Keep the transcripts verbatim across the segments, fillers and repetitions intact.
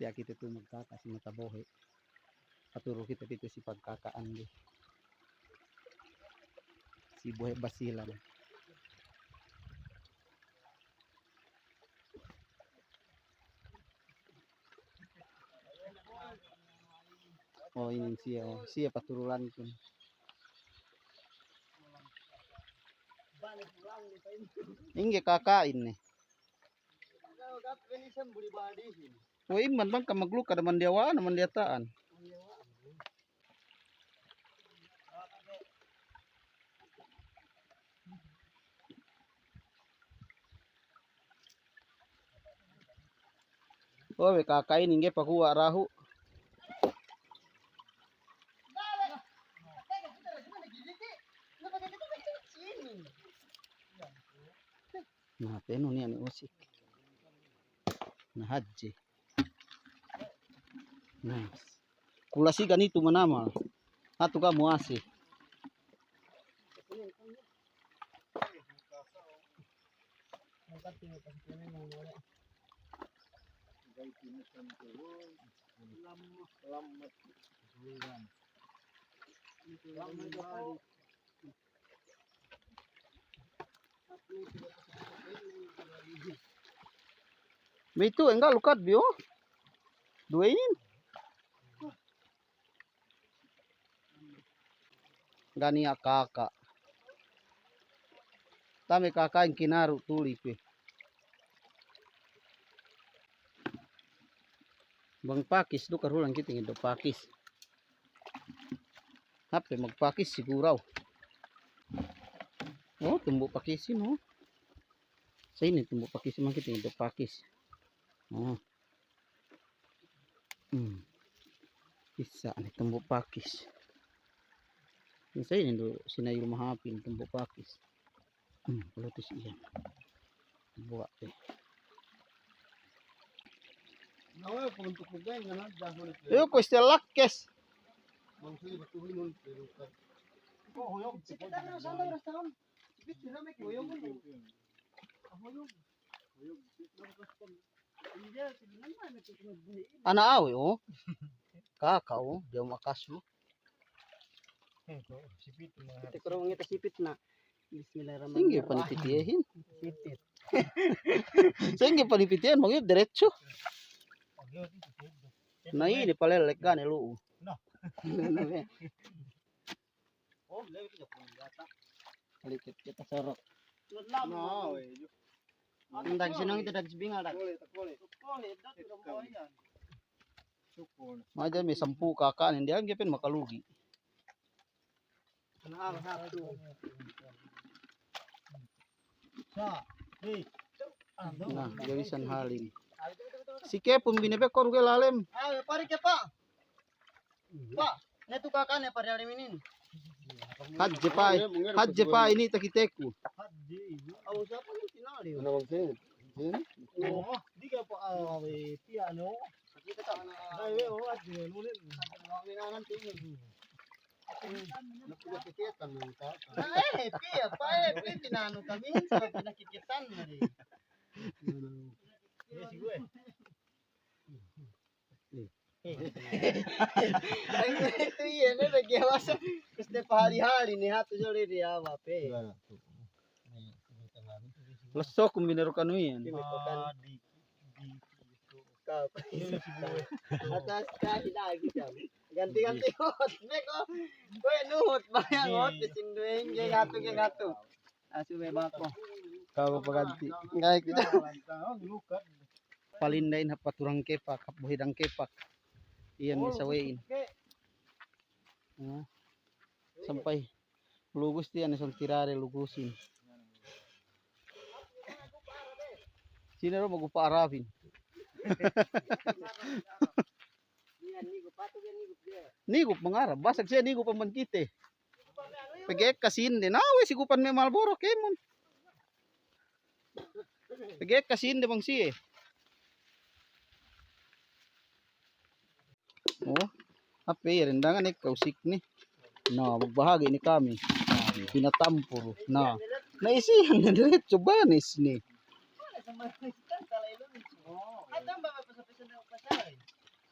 Tiya' kite tu magkaka' si mata bohe'. Paturu kite pitu si pagkaka'an di si bohe' Basilan. O, inin siye, o. Siye patululankun. Ingge kaka'in ne. We' iman bang ka maglukad, aman diyawa'an, aman diyata'an. O, we' kaka'in, ingge pakuwa' dahu'. Na, penu niya' ne usik. Na, hadje. Na, kulasi ganitu manamal. Atu kamu asi. Bitu, enggak lukat biu. Duwe inin. Ga' niya' kaka'. Tame kaka'in kinaru' tuli pe. Bang pakis du karulan kite ngedo pakis. Hape magpakis siguraw. O, tumbu' pakisin, o. Sa' inin tumbu' pakisin, bang kite ngedo pakis. O. Hmm. Isa' ne tumbu' pakis. Sa' inin du sinayul mahapin tumbu' pakis. Hmm, lutis iyan. Buwa' te. Yo, ko' istel lakkes. Ana' awe', o. Kaka', o, diya' makasu. Sipit na. Sipit na. Bismillahirrahmanirrahim. Sa'ingge panipitiyehin? Sipit. Sa'ingge panipitiyehin, bang iye diretso. Na, ine palellek ga' ne lu'u. Kalikit kite sorok. Indag sinong ite, dag sibingal, dag. Maja me' sampū' kaka'nen diya' ga'i pe makalugi. Na, gawisan halin. Si kepun bine pe koru ke lalem. Pa, ne tu kaka'ne pariyalim inin. Hadje pa, hadje pa inin takiteku. Hadje. Awu, sapa inin tinali? Ana bang sini. Sini. O, di' ka pa, awe', tiya' no. Kita ka. Awe', o, hadje, nunin. Hadje, nunin, anan tingin. Naku nakikita mo ka. Na, e, piya, pa, e, piya, tinanu kami, sa' pinakikitan na di'. Yes, gue. Itu iye ne, lagi awasa. Kuste pahali-hali ne, hatu jole diyawa pe. Lesok kumbinero kanu iyan. Kau. Atas kahi lagi kami. Ganti-ganti hot. Beko. Kue nuhut bayang hot. Sinduwe, nge hatu, nge hatu. Asu be bako. Kau paganti. Ngai kita. Palindahin hap paturang kepak, hap buhidang kepak. Iyan ni sawe'in. O. Sampay lugus tiya' ne, sangtirare lugusin. Sine du magupa' Arabin. Nigup bang Arab, basag siye nigup amban kite. Pegge' ekka sinde, na we' sigupan me' Marlboro kēmon. Pegge' ekka sinde bang siye. O, ape iye, dendangan ekka usikne. Na, magbahagi' ne kami. Pinatampur. Na, na isihan ne diretso banes ne.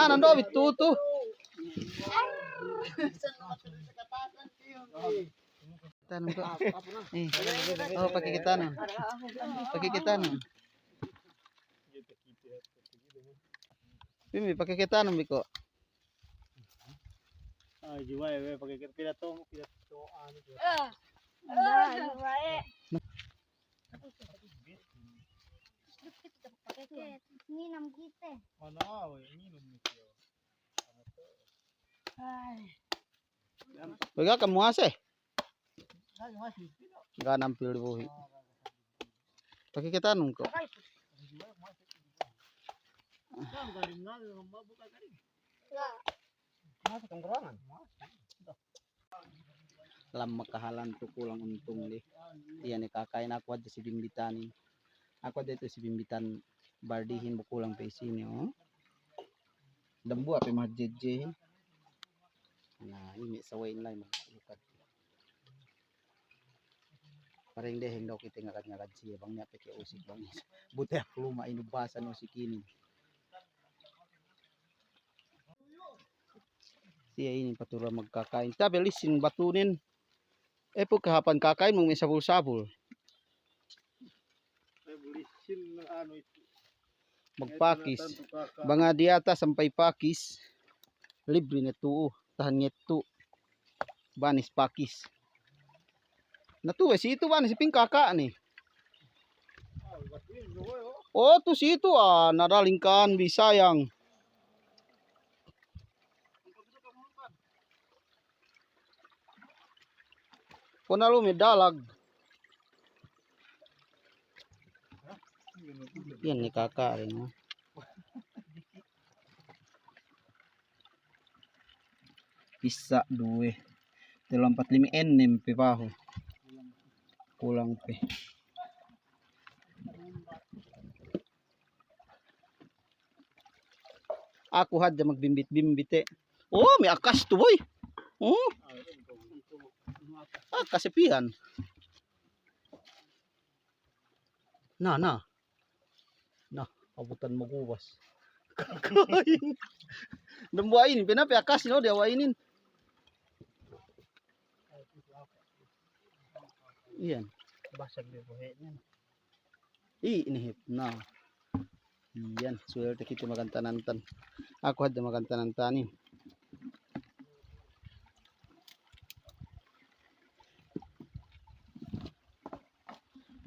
Ina, nando, bitutu. Tanam ko. Eh. Oh, pake ke tanam. Pake ke tanam. Pimi, pake ke tanam bi ko. Ah, juwae, we, pake ke, pila tong, pila tong, anu, pila. Ah, juwae. Nginum kite. Mana, we, nginum ni kite. Ay. Pegge' kamu ase. Ga' nampil buhi'. Pake ke tanam ko. Masuk tongkrongan. Lam makahalan tu kulang untung di. Iyan ne kaka'in, aku hadja si bimbitanin. Aku hadja itu si bimbitan bardihin bu kulang pe isine, o. Dambuwa' pe mahadjedjehin. Na, ine sawe'in la'i maglukad. Pareng deheng daw kite ngagad-ngagad siye, bang niya' pe ke usik bang. Bu te aku luma' inu basan usik inin. Siye inin patu'u magkaka'in. Tabe' lisin batunen. Epu kahapan kaka'in mung me' sabul-sabul. Magpakis. Bang diyatas sampay pakis. Libre ne tu'u, tahan ngettu. Banis pakis. Na tu'u we' si itu banis pingkaka' ne. O, tu si itu, a, nadaling kan bi sayang. Puna lu me' dalag. Iyan ne kaka' rin, o. Isa, duwe, tellu, ampat, lime, ennem pe pahu. Kulang pe. Aku hadja magbimbit-bimbit, e. O, me' akas tu, boy. O. Akas e piyan. Na, na. Na, abutan magubas. Kaka'in. Dambuwa' inin, pinape akas, no, diyawa' inin. Iyan. Basag di buhe' niyan. I, inihip. Na. Iyan, suwelte kite magantan-antan. Aku hadja magantan-antanin.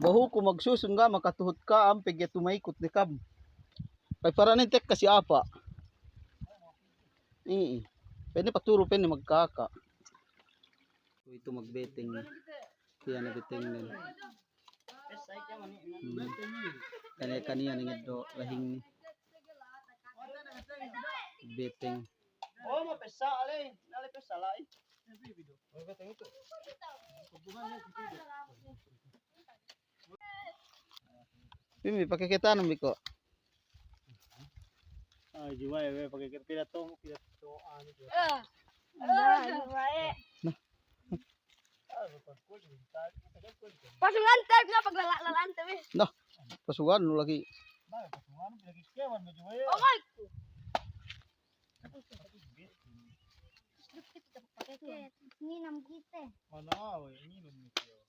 Bahu ku magsusun ga' makatuhut ka'am, pegge' tumaykut ne kam. Pay paranin tekka si apa'. Ii. Pene paturu, pene magkaka'. Itu magbeteng. Tiya' ne betengnen. Hmm. Kaniya-kaniya ne ngeddo' lahingnen. Beteng. O, mapessa' ale. Nale pessa' la'i. Pimi, pakeketanen bi ko'. Ay, jiwa ya, we, pakeket, pila tong, pila tong, anu, pila tong. Eh. Nah. Pasungan te, pina paglala'-lala'an te, we. Nah, pasungan lu lagi. Nah, pasungan lu lagi, kewan, jiwa ya. O, baik. Nginum kite. Mana, we, nginum ni kite.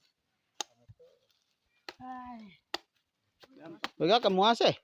Ay. Pegge' kamu ase?